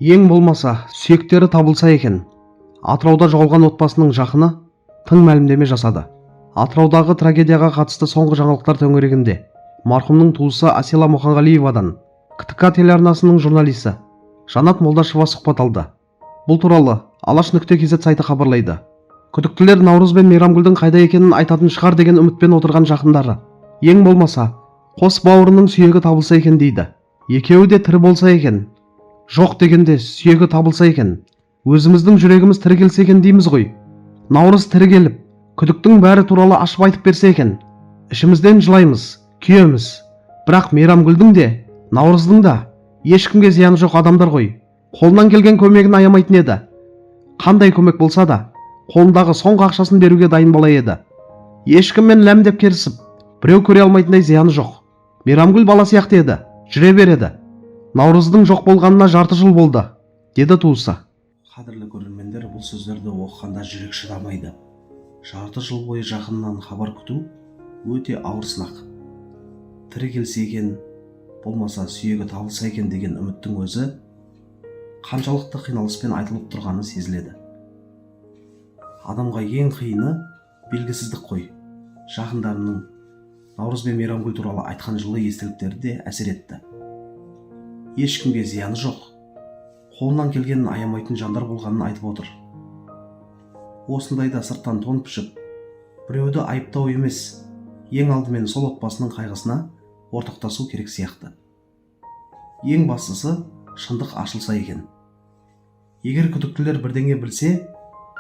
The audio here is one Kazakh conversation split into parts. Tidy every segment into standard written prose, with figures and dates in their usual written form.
Ең болмаса сүйектері табылса екен. Атырауда жоғалған отбасының жақыны тың мәлімдеме жасады. Атыраудағы трагедияға қатысты соңғы жаңалықтар төңірегінде марқұмның туысы Асила Мұханғалиевадан КТК телеарнасының журналисі Жанат Молдашева сұхбат алды. Бұл туралы Алаш.kz сайты хабарлайды. Күдіктілер Наурыз бен Мейрамгүлдің қайда екенін айтатын шығар деген үмітпен отырған жақындары ең болмаса қос бауырының сүйегі табылса екен дейді. Екеуі де тірі болса екен, жоқ дегенде сүйегі табылса екен, өзіміздің жүрегіміз тірі келсе екен дейміз ғой. Наурыз тірі келіп, күдіктің бәрі туралы ашып айтып берсе екен. Ішімізден жылаймыз, күйеміз. Бірақ Мейрамгүлдің де, Наурыздың да ешкімге зияны жоқ адамдар ғой. Қолынан келген көмегін аямайтын еді. Қандай көмек болса да, қолындағы соңғы ақшасын беруге дайын бала еді. Ешкіммен ләм деп керісіп, біреу көре алмайтындай зияны жоқ. Мейрамгүл бала сияқты еді, жүре береді. Наурыздың жоқ болғанына жарты жыл болды, деді туысы. Қадірлі көрермендер, бұл сөздерді оқығанда жүрек шыдамайды. Жарты жыл бойы жақыннан хабар күту өте ауыр сынақ. Тірі келсе екен, болмаса сүйегі табылса екен деген үміттің өзі қаншалықты қиналыспен айтылып тұрғаны сезіледі. Адамға ең қиыны белгісіздік қой. Жақындарының Наурыз бен Мейрамгүл туралы айтқан жылы естеліктері де әсер етті. Ешкімге зияны жоқ, қолынан келгенін аямайтын жандар болғанын айтып отыр. Осындайда сырттан тон пішіп, біреуді айыптау емес, ең алдымен сол отбасының қайғысына ортақтасу керек сияқты. Ең бастысы, шындық ашылса екен. Егер күдіктілер бірдеңе білсе,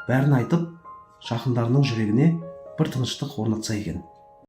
бәрін айтып, жақындарының жүрегіне бір тыныштық орнатса екен.